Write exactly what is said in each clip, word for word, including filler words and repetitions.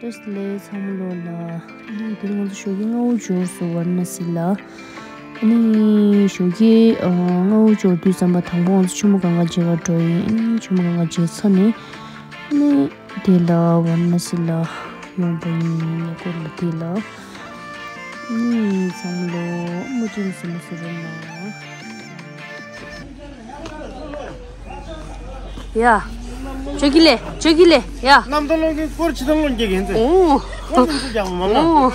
བཀྲ་ཤིས་བདེ་ལེགས་ཚང་མ་ལོ་ལ། ཨ་ནི་དེ་རིང་ང་ཚོ་ཞོགས་ཀས་སྔ་པོ་འབྱོར་སོང་ཝཱ་ར་ཎ་སི་ལ། ཨ་ནི་ཞོགས་ཀས་ཨ་སྔ་པོ་འབྱོར་དུས་ཙམ་པ་དང་པོ་ང་ཚོ་ཆུ་མོ་གངྒཱ་མཇལ་བར་འགྲོ་ཡིན། ཨ་ནི་ཆུ་མོ་གངྒཱ་མཇལ་ཚར་ནས་ཨ་ནི་དེ་ལ་ཝཱ་ར་ཎ་སི་ལ་ཡོང་པ་ཡིན། ཉེ་འཁོར་ལ་དེ་ལ། ཨ་ནི་ཚང་མ་ལོ་མུ་མཐུད་ནས་གཟིགས་མོ་བཟོ་རོགས་གནང་། ཡ། ཇོ་གི་ལེ། ཇོ་གི་ལེ། ཡ། གནམ་ཐང་ལོང་གི་སྐོར་ཆི་ཐང་ལོང་རྒྱག་གི་ཡིན་ཚེ། ཨོ། སྐོར་ཆི་ཐང་རྒྱག་མ་མ། ཨོ།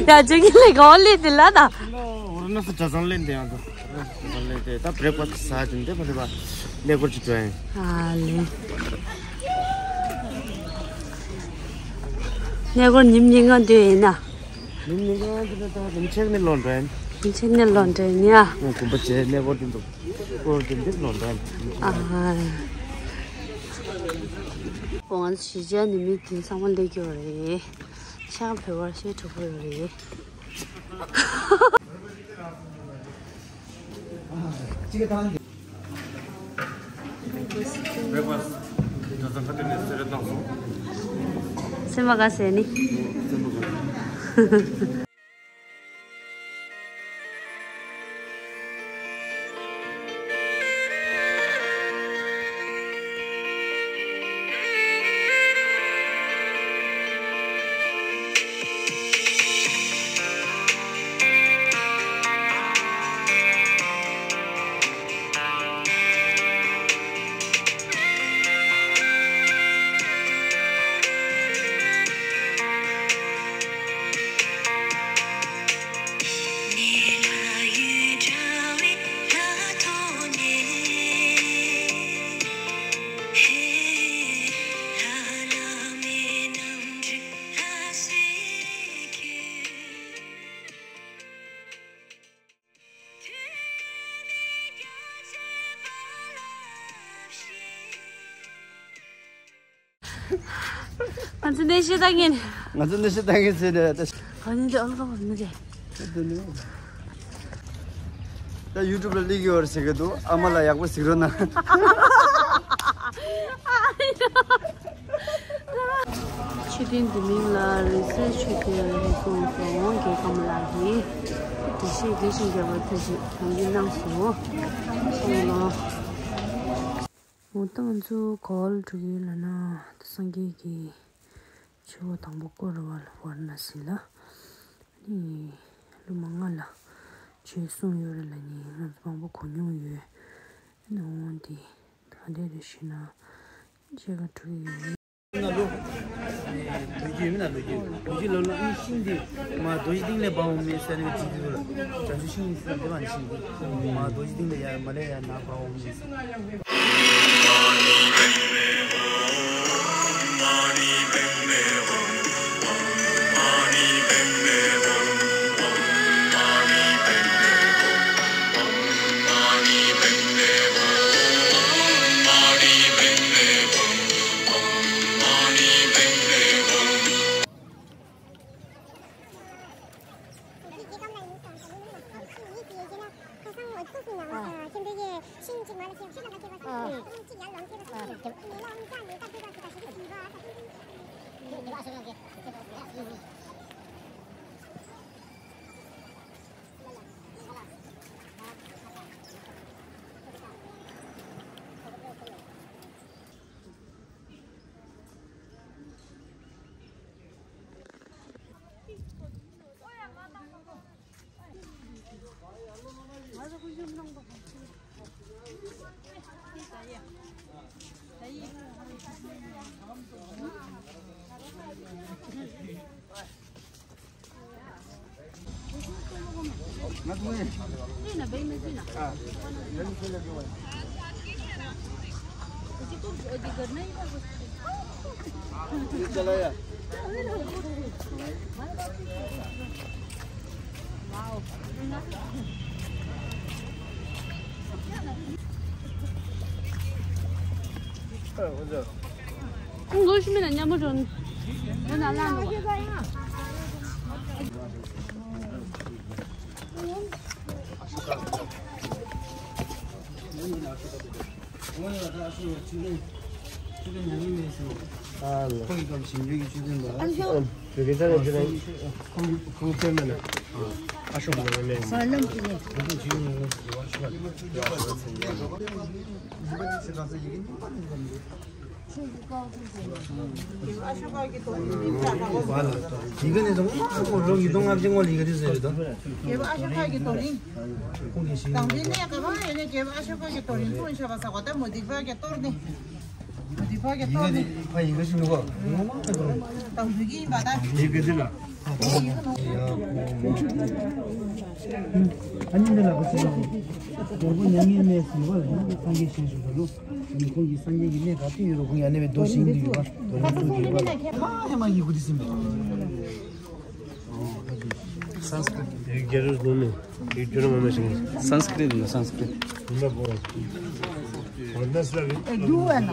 ཡ། ཇོ་གི་ལེ་ག་བ་ལེ་དེ་ལ་ད། ཝཱ་ར་ཎ་སི་གྲྭ་ཚང་ལེན་དེ་ཡང་ད། ལེན་དེ་ད་བྷི་རེག་ཕ་སི་ཟ་དེ་འདི་ཕ་དེ་བ་གནས་སྐོར་ཅིག་འགྲོ་ཡིན། ཨ་ལེ། གནས་སྐོར་ཉིན་གཉིས་ང་འདོད་ཡིན་ན། ཉིན་གཉིས་ང་འདོད་ན་ད་རིམ་ཆེག་ནི་ལོན་འགྲོ་ཡིན། རིམ་ཆེག་ནི་ལོན་འགྲོ་ཡིན་ཡ། ང་གུམ་པ་ཆེ་གནས་སྐོར་དེ་འདུག་སྐོར་དེ་འདི་ལོན་འགྲོ་ཡིན། ཨ། ཁོང་ང་ཚོ་གཞིས་ཆགས་ནི་མི་དེ་ཚང་མ་སླེབས་ཀྱི་ཡོད་རེད། ཤག་བོད་པར་ཤེས་ཐུབ་ཀྱི་ཡོད་རེད། སེམས་པ་དགའ་ཟེར་ནི། ང་ཚོ་ནས་ཤེས་ད་ངན། ང་ཚོ་ནས་ཤེས་ད་ངན་ཟེར་ནས་ད། ག་ནས་འདི་ཨ་ལ་ག་བ་ནི་རེད། དེ་ནི། ད་ཡུ་ཊུབ་ལ་སླེབས་ཀྱི་ཡོད་རེད་ཟེར་གི་འདུག་ཨ་མ་ལ་ཡག་པོ་གཟིགས་རོགས་གནང་། མཆོད་རྟེན་འདི་མིང་ལ་རིང་བསྲེལ་མཆོད་རྟེན་ལ་ལྷན་སོང་སོང་རྒྱལ་ཁམས་ལགས་ཀྱིས་དགེ་བཤེས་དགེ་བཤེས་རྒྱལ་བ་ཐུགས་རྗེ་དམ་འཛིན་གནང་སོང་། སོང་ལོ། འོ་ད་ང་ཚོ་ག་བ་ལ་འགྲོ་གི་ཡོད་ལབ་ན་ད་སངས་རྒྱས་ཀྱི་ཆོས་འཁོར་དང་པོ་བསྐོར་བ་ལ་ཝཱ་ར་ཎ་སི་ལ་ནི་སློབ་མ་ལྔ་ལ་ཆོས་གསུངས་ཡོད་རེད་ལབ་ནི་ང་ཚོ་མང་པོ་གོ་མྱོང་ཡོད། ནི་འོ་དེ་ག་འདྲས་རེད་ཞུས་ན་ཕྱེད་ཀ་འགྲོ་གི་ཡོད། ན་ལོ། ལོ་རྒྱུས་མིན་ན་ལོ་རྒྱུས། ལོ་རྒྱུས་ལོ་ལ་ཨི་ཤིང་འདི་མ་རྡོ་རྗེ་གདན་ལས་འབབ་འོང་མེད་ཟེར་ནས་བྲིས་འདུག་ལ། བྱང་ཆུབ་ཤིང་ཟེར་འདི་མ་ཤིང་འདི་མ་རྡོ་རྗེ་གདན་ལས་ཡར་མ་ལས་ཡར་ནག་འབབ་འོང་མེད་ཟེར། ཁོང་ལོ་ཤི་མི་ན་མཉམ་པོ་འགྲོ་ན་ལ་འགྲོ། ཁོང་གི་སྐབས་ཞིང་འབྲོག་གི་ཆོས་དོན་པ། ཨ་ཤོ། བོད་སྐད་ཆ་ལ་ཅི་རེད། ཁོང་ཁོང་བཙན་མ་ན། ཨ་ཤོ་མ་ན་མེད། ཨ་ལམ་གྱི་ནས། ཡི་གེ་ནས་ཚང་མ་ལོ་ཉིས་སྟོང་ལྔ་བཅུ་ལྔ་ལ་ཡི་གེ་དེ་བཟོས་རེད་དོ། རྒྱལ་པོ་ཨ་ཤོ་ཀ་གི་དོ་རིང་། ཁོང་གི་ཞིང་། དང་པོའི་གནས་ག་པར་ཡོད་ནས་རྒྱལ་པོ་ཨ་ཤོ་ཀ་གི་དོ་རིང་ཕུང་བཞག་པ་ས་གོ་ད་མོ་དིག་པ་གི་གཏོར་ནས། མོ་དིག་པ་གི་གཏོར་ནས། ཕ་ཡི་གེ་ཞིག་འདུག་ག་དང་པོའི་གི་ཡིན་པ་ད། ཡི་གེ་དེ་ལ། ཨ་ནི་འདི་ལ་ག་ཚོད་ལ། རྒྱལ་པོ་མྱ་ངན་གནས་སུ་ཡོད་པ་ལ་ཡང་སངས་རྒྱས་ཞེས་ཞུ་བ་ལོ། ཁོང་གིས་སངས་རྒྱས་ཀྱི་གནས་ག་དུས་ཡོད་རུང་ཁོང་ཡང་གནས་པའི་རྡོ་ཞིང་དུ་ཡོད་པ་རྡོ་རིང་དུ་ཡོད་པ། ཧེ་མ་ཡི་གུ་དེ་ཟིན་པས། སཾ་སྐྲྀ་ཏ། ཡིག་རྒྱལ་རབས་ནང་ནས་ཡིག་སྒྱུར་མ་མ་ཞིག་སཾ་སྐྲྀ་ཏ་ཡིན། སཾ་སྐྲྀ་ཏ། ཨེ་རྒྱུ་བ་ན།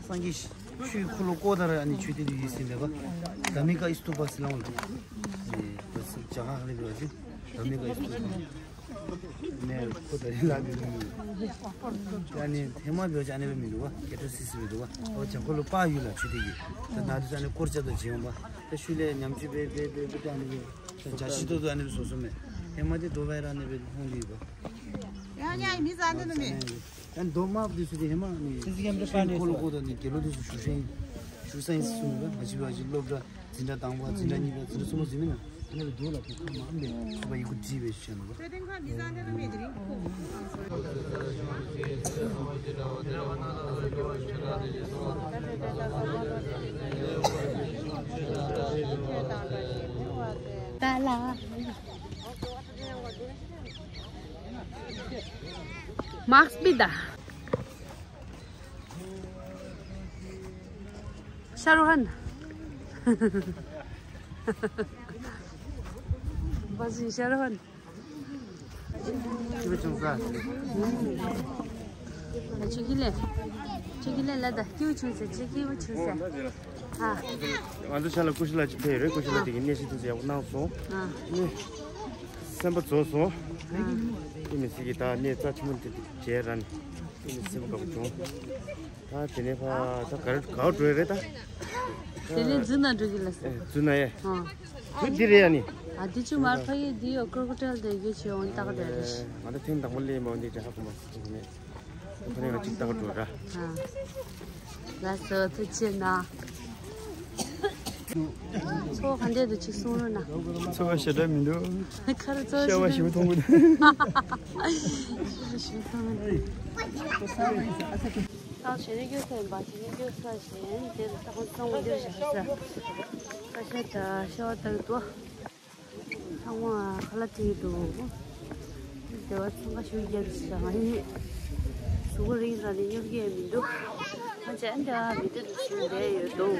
སངས་རྒྱས་ཆོས་འཁོར་ལོ་བསྐོར་ལྟར་ཨ་ནི་ཆོས་སྡེ་འདི་ཡོད་ཟིན་པས་པ། དྷ་རྨི་ཀ་སི་ཏུ་པ་ཟེར་ལ་འོང་། རྒྱ་གར་ལ་འབད་བ་ཅིན་དྷ་རྨི་ཀ་སི་ཏུ་པ། ནས་ཁོ་ད་རིང་ལ་འདི་ཨ་ནི་ཧེ་མ་འབད་བ་ཅིན་ཨ་ནི་སྦེ་མིན་འདུག་པ། ཀེ་ཏྲ་སི་སི་སྦེ་འདུག་པ། ཨོ་བྱང་ཁོག་ལུ་པར་ཡོད་ལགས་ཆོས་སྡེ་གི། ད་ནཱ་འདི་ཨ་ནི་སྐོར་ར་རྐྱབ་ད་བྱོན་འོང་པ། ད་ཤུལ་ལས་ཉམས་བཅོས་འབད་འབད་འབད་འབད་ད་ཨ་ནི་སྦེ། ད་ཞིབ་ཏོག་ཏོ་ཨ་ནི་སྦེ་བཟོ་བཟོཝ་མས། ཧེ་མ་འདི་དོ་བའི་ར་ཨ་ནི་སྦེ་ལྷོང་སྟེ་ཡོད་པ། ཡང་ཡང་མི་ཟ་འདི་ནི་མེད། ཡང་མདོ་དམརཔོ་འདི་ཚུ་འདི་ཧེ་མ་ནི་ཁོ་ལོ་ཁོ་ད་ནི་དགེ་སློང་འདི་ཚུ་བཞུགས་ས་ཨིན། བཞུགས་ས་ཨིན་གསུངས་པ། ང་བཅས་ཕར་ཅིག་སློབ་གྲྭ་འཛིན་གྲྭ་དང་པ་འཛིན་གྲྭ་གཉིས་པ་འཛིན་གྲྭ་གསུམ་པ་འཛིན་མི་ན། ཨ་ནི་སྦེ་འདུག་ལགས། ཁོ་ཁ་མ་འབད་ཁོ་པ་ཡི་གུ་བྲིས་སྦེ་བཞག་ནུག་པ། ད་ལ། མཱསྐ་ཕུད་ད། ཤ་རུ་ཧན། བ་ཟི་ཤ་རུ་ཧན། ཁྱོད་ཀྱིས་ལས། ཁྱོད་ཀྱིས་ལས་ལ་ད་སྐྱིད་པོ་བྱུང་ཟེར། ཁྱོད་སྐྱིད་པོ་བྱུང་ཟེར། ཨ། ང་ཚོ་ཤར་ལ་ཀུ་ཤུ་ལགས་ཅིག་ཕེབས་ཡོད་རེད། ཀུ་ཤུ་ལགས་དེ་གིས་གནས་གཞི་དེ་ཚོ་ཡག་པོ་གནང་སོང་། ཨ། ནི་སེམས་པ་རྫོགས་སོང་། ཨ། དེ་མི་སྲིད་ཀྱི་ད་གནས་རྩ་ཆེན་པོ་འདི་མཇལ་རན། དེ་མི་སེམས་པ་དགའ་པོ་བྱུང་། ད་དེ་ནས་ཕར་ད་ག་རེ་ག་པར་འགྲོ་ཡི་རེད་ད། དེ་ནས་རྫུན་ན་འགྲོ་གི་ལགས་སོ། ཨེ་རྫུན་ན་ཡེ། ཨ། ཁྱོད་འདི་རེད་ཡ་ནི། ཨ་འདི་ཆུ་མར་ཕ་ཡི་འདི་ཡོད་ཀྲོ་ཀོ་ཌའིལ་དེ་རྒྱུ་ཆེ་འོང་ཏག་དེ་རེད། ང་ད་ཐེངས་དང་པོ་སླེབས་མ་འོང་འདི་ཅི་ཧ་གོ་མ་སོང་ནས། ཁོ་ནས་ང་གཅིག་ལྟ་ག་འགྲོ་ར། ཨ། ལགས་སོ་ཐུགས་རྗེ་གནང་། ཚོ་ག་འདྲས་འདུག་ཅིག་གསུང་རོགས་གནང་། ཚོ་བ་ཞེ་དྲག་མི་འདུག་ཁ་རུ་ཚོ་ཤ་བ་ཞེ་པོ་མཐོང་གི་འདུག་ཤ་བ་ཞེ་པོ་མཐོང་གི་འདུག་ད་བྱེད་ནི་རྒྱུ་ས་ཡིན་པ། བྱེད་ནི་རྒྱུ་ས་ཞེས་དེ་ལ་ཏག་ཏག་གཙང་མ་འདིར་བཞག་ས། ཀ་ཤ་དང་ཤ་བ་ལྟ་གི་འདུག་ཚང་མ་ཁ་ལག་སྤྲད་འདུག་དེ་བ་ཚང་ཁ་ཤུ་རྒྱབ་ཞིག་ང་ཡིན། གཟུགས་པོ་རིང་ས་ནས་སྙོབ་ཀྱི་མི་འདུག་ང་ཅན་དེ་བ་མི་འདུག་ཞུ་བསྡད་ཡོད་འདུག་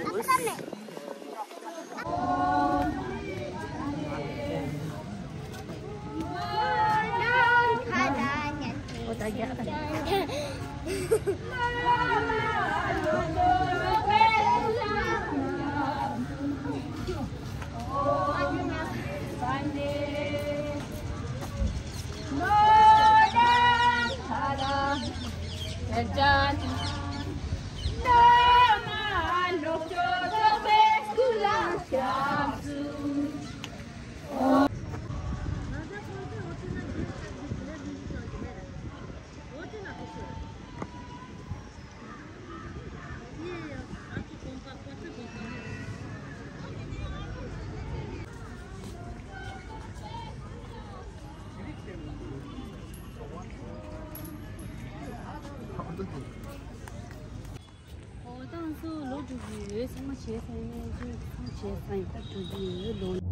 འོ་ད་ང་ཚོ་ལོ་དྲུག་ཅུ་ཡོད། ཚང་མ་བྱས་ཚར་ནས་ཚང་མ་བྱས་ཚར་ཡིན། ད་དྲུག་ཅུ་ཡོད་ལོ།